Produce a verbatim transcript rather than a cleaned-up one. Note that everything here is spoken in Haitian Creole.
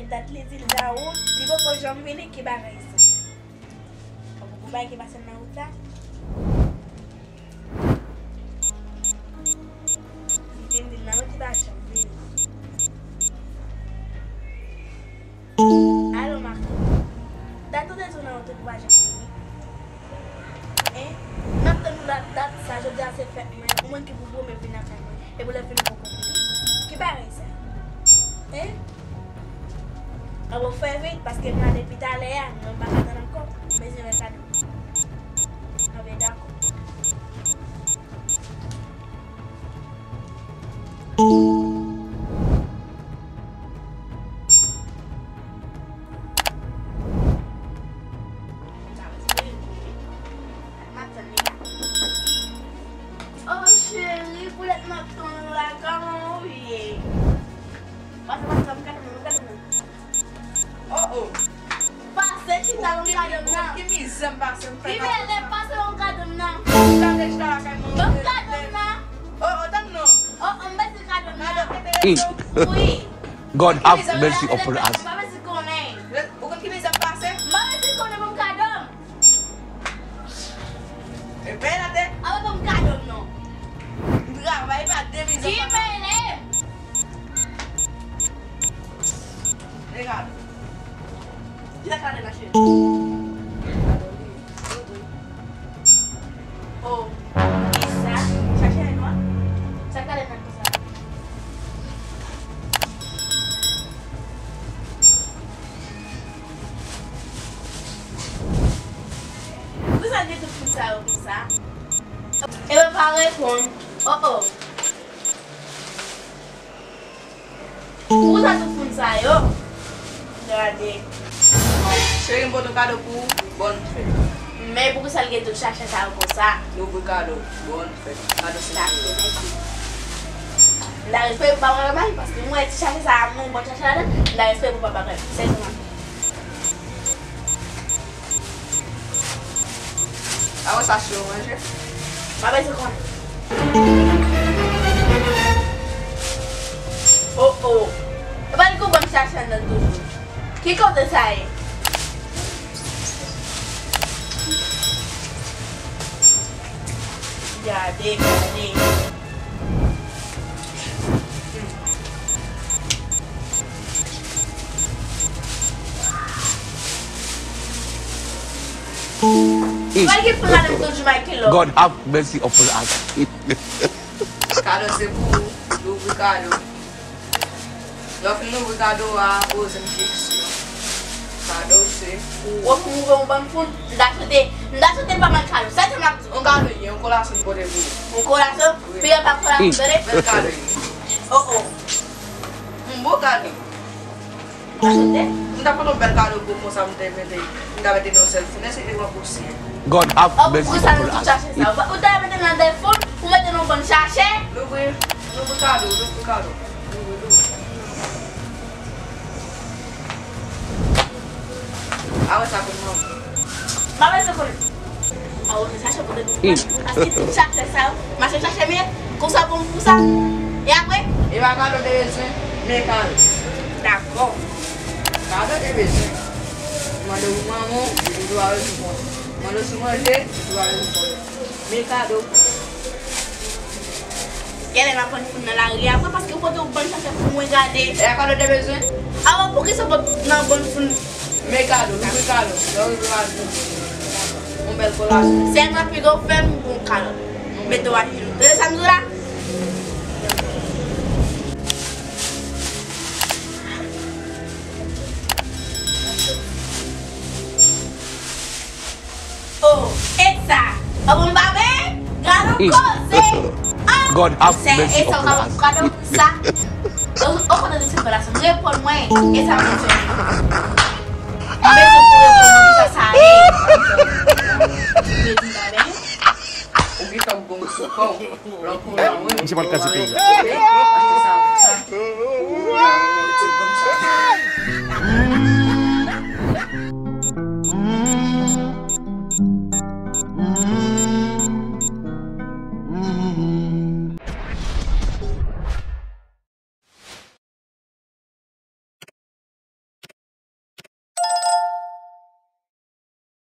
Dat li di l nan wout, li poko janm vini, ki bagay sa? Konprann bagay ki pase nan wout la? Li vin di l nan wout, li pa janm vini. Alo, Marco. Dat ou te di w nan wout ou pa janm vini? Hein? M ap tann ou dat, dat sa, jodi a se fèt mwen, ou menm ki pou premye vin lakay mwen, epi lè fini poko vini. Ki bagay sa? Hein? An bon, fè vit, paske m la depi talè a, mwen m pa ka tann ankò, m bezwen wè kado. Anben, dakò. Oh, cheri, poulèt m ap tann ou la, kòman ou ye? Pase, pase, m gade mwen, m gade mwen. Oh, oh. Pase, chita, ban m kado m nan. Ki mizè m pase, m fè. Ki mizè, pase, ban m kado m nan. Ou gade chita lakay mwen. Ban m kado m nan. Oh, oh, tann non. Oh, oh, m pase kado m nan. Wi. God have mercy upon us. M pa bezwen konnen. Ou konn ki mizè m pase? M pa bezwen konnen, ban m kado m. E peye la tè. A pa ban m kado m non. M travay pa de mizè. Ki mele? Regade. Ki sa kado la, cheri? Oh, kisa? Chache a nwa? Sa kado nan konsa? Poukisa l gen tout foun sa yo konsa? E yo pa reponn. Oh, oh. Poukisa tout foun sa yo? Gade. Cheri, m pote yon kado pou ou. Bòn fèt. Men poukisa l gen tout chache sa yo konsa? Louvri kado. Bòn fèt. Kado se pou ou. Dakò, mèsi. M ta espere pou pa pran bagay, paske m wè ti chache sa a, m wè yon bòn chache ladan, m ta espere pou pa pran bagay. Sèlman. Avan sa, si yo manje. Pa bezwen konnen. Oh, oh. E pa li gon bòn chache anndan toujou. Ki kote sa ye? Gade, gade. Why you put on them Gucci Michael? God have mercy upon us. Kado se pou ou, louvri kado. Lè w fin louvri kado a, poze m kesyon. Kado se pou ou. Ou fin ouvri yon bann foun, m ta swete, m ta swete l pa mal kado. Sa se m ap di. Yon kado, yon kolasyon m pote pou ou. Yon kolasyon? Wi. Piga pa kolasyon, tande? Bèl kado. Oh, oh. Yon bon kado. Ou ta sonde? M ta pote yon bèl kado pou ou konsa, m te mete, m ta mete nan yon sèl foun. Èske se te pran pousyè? God have mercy upon us. Oh, pou sa nou tout chache sa. Ou ta mete nan de foun, ou mete nan yon bann chache. Louvri, louvri kado, louvri kado. Louvri, louvri. Avan sa pou mwen. M pa bezwen konnen. A, ou te chache kote nou pran. Paske tout chache sa yo, mache chache m ye, konsa pou m pou sa. E apre? E pa kado te bezwen, men kado. Dakò. Kado te bezwen. Mande pou manman w, li toujou pa reponn. Mande w sou manje, li toujou pa reponn. Men kado. Genlè m ap pran foun nan lari a vre, paske ou pote yon bann chache pou mwen gade. E a kado te bezwen? Avan, poukisa w pot nan bann foun? Men kado, louvri kado. Lè w rive w al pou yon bèl kolasyon. Sèlman piga w fè m yon kado. Mete w ajenou. Tande sa m di w la? Oh, e sa? An bon, m pa benyen? Gade yon koze! Ah! God have mercy upon us. Gade yon sa. O, o kontrè de sèt relasyon, reponn mwen. E sa mwen bezwen. M bezwen pou reponn mwen, sa sa ye. Ou di m pa benyen? Ou gen tan bon sou kò w. Misye pa t ka di peyi a.